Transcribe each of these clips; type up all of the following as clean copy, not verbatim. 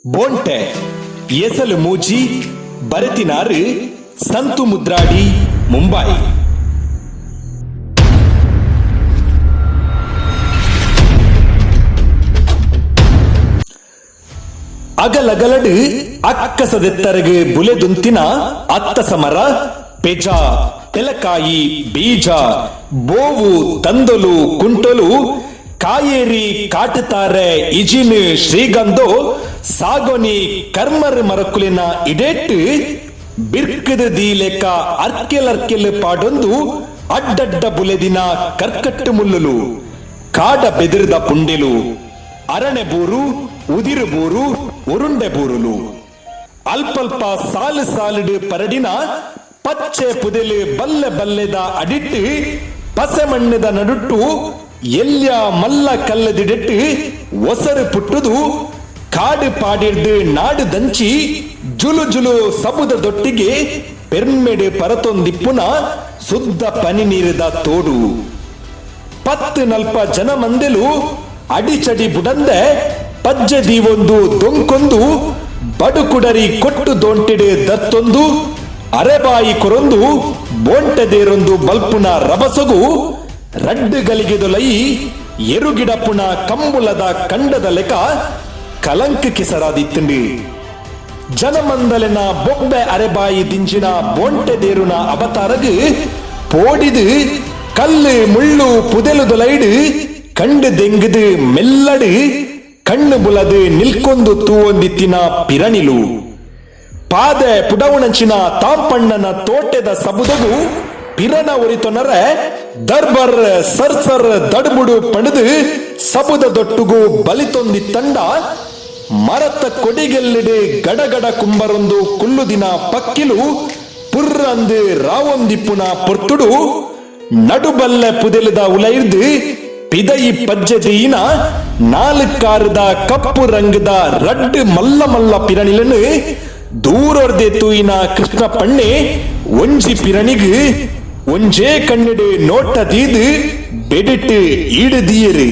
ಬೋಂಟೆ ಎಸಲು ಮೂಜಿ ಬರೆತಿನಾರು ಸಂತು ಮುದ್ರಾಡಿ, ಮುಂಬೈ. ಅಗಲಗಲಡು ಅಕ್ಕಸದೆತ್ತರಗು ಬುಲೆದುಂತಿನ ಅತ್ತ ಸಮರ, ಪೆಜ, ತೆಲಕಾಯಿ, ಬೀಜ, ಬೋವು, ತಂದೊಲು, ಕುಂಟೊಲು, ಕಾಯೇರಿ, ಕಾಟುತಾರೆ, ಇಜಿನು, ಶ್ರೀಗಂಧೋ, ಸಾಗೊನಿ, ಕರ್ಮರ್ ಮರಕುಲಿನ ಇಡೇಟ್ ಬಿರ್ಕದ ದೀಲೆಕ ಅರ್ಕೆಲರ್ಕೆಲ್ ಪಾಡೊಂದು ಅಡ್ಡಡ್ಡ ಬುಲೆದಿನ ಕರ್ಕಟ್ಟು ಮುಲ್ಲುಲು, ಕಾಡ ಬೆದಿರ್ದ ಪುಂಡೆಲು, ಅರಣೆ ಬೂರು, ಉದಿರು ಬೂರು, ಉರುಂಡೆ ಬೂರುಲು, ಅಲ್ಪಲ್ಪ ಸಾಲು ಸಾಲುಡು ಪರಡಿನ ಪಚ್ಚೆ ಪುದೆಲು, ಬಲ್ಲೆ ಬಲ್ಲೆದ ಅಡಿಟ್ಟು ಪಸೆ ಮಣ್ಣದ ನಡುಟ್ಟು ಎಲ್ಯ ಮಲ್ಲ ಕಲ್ಲದಿಡಿಟ್ಟು ಒಸರು ಪುಟ್ಟುದು ಕಾಡು ಪಾಡಿರ್ದು ನಾಡು ದಂಚಿ ಜುಲು ಜುಲು ಸಬುದ ದೊಟ್ಟಿಗೆ ಪೆರ್ಮೆಡು ಪರತೊಂದಿಪ್ಪುನ ಸುದ್ದ ಪನಿ ನೀರಿದ ತೋಡು, ಪತ್ತು ನಲ್ಪ ಜನ ಮಂದೆಲು ಅಡಿಚಡಿ ಬುಡಂದೆ ಪಜ್ಜೆ ದೀವೊಂದು ದೊಂಕೊಂದು ಬಡುಕುಡರಿ ಕೊಟ್ಟು ದೋಂಟಿಡು ದತ್ತೊಂದು ಅರೆಬಾಯಿ ಕೊರೊಂದು ಬೋಂಟೆದೇರೊಂದು ಬಲ್ಪುನ ರಬಸಗು ರಡ್ಡು ಗಲಿಗೆದೊಲೈ ಎರುಗಿಡಪುನ ಕಂಬುಲದ ಕಂಡದ ಲೆಕ ಕಲಂಕ ಕಿಸರಾದಿತ್ತುಂಡು. ಜನಮಂದಲೆನ ಬೊಬ್ಬೆ ಅರೆಬಾಯಿ ದಿಂಜಿನ ಬೋಂಟೆದೇರುನ ಅವತಾರಗು ಪೋಡಿದು ಕಲ್ಲು ಮುಳ್ಳು ಪುದೆಲು ದೊಲೈಡು ಕಂಡು ದೆಂಗುದು ಮೆಲ್ಲಡು ಕಣ್ಣು ಬುಲದು ನಿಲ್ಕೊಂದು ತೂವೊಂದಿತ್ತಿನ ಪಿರಣಿಲು, ಪಾದೆ ಪುಡವುಣಂಚಿನ ತಾಂಪಣ್ಣನ ತೋಟೆದ ಸಬುದಗು ಪಿರನ ಒರಿತೊನರೆ ದರ್ಬರ್ ಸರ್ಸರ್ ದಡ್ಬುಡು ಪಣದು ಸಬುದ ದೊಟ್ಟುಗು ಬಲಿತೊಂದಿತ್ತಂಡ, ಮರತ ಕೊಡಿಗೆಲ್ಲಿಡು ಗಡಗಡ ಕುಂಬರೊಂದು ಕುಲ್ಲುದಿನ ಪಕ್ಕಿಲು ಪುರ್ರಂದು ರಾವೊಂದಿಪ್ಪುನ ಪೊರ್ತುಡು, ನಡುಬಲ್ಲೆ ಪುದೆಲುದ ಉಲೈರ್ದು ಪಿದಯಿ ಪಜ್ಜೆದೀನ ನಾಲ್ಕಾರದ ಕಪ್ಪು ರಂಗದ ರಡ್ಡು ಮಲ್ಲ ಮಲ್ಲ ಪಿರಣಿಲನು ದೂರೊರ್ದೆ ತೂಯಿನ ಕೃಷ್ಣ ಪಣ್ಣೆ ಒಂಜಿ ಪಿರಣಿಗು ಒಂಜೇ ಕಣ್ಣಿಡು ನೋಟ ದೀದು ಬೆಡಿಟ್ಟು ಈಡುದೀಯರು.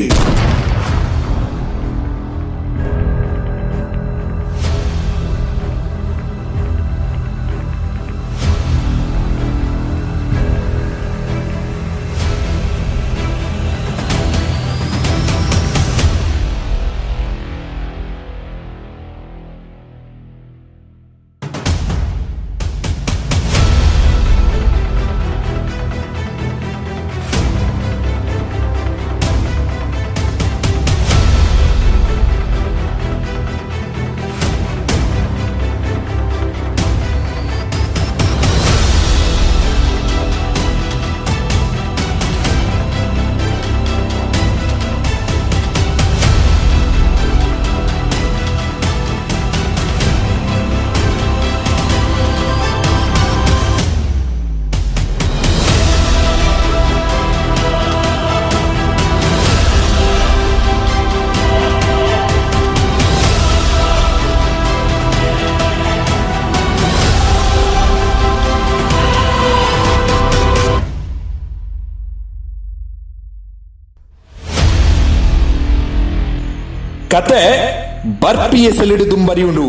ಕತೆ ಬರ್ಪಿ ಎಸಲಿಡು ದುಂಬರಿಯುಂಡು.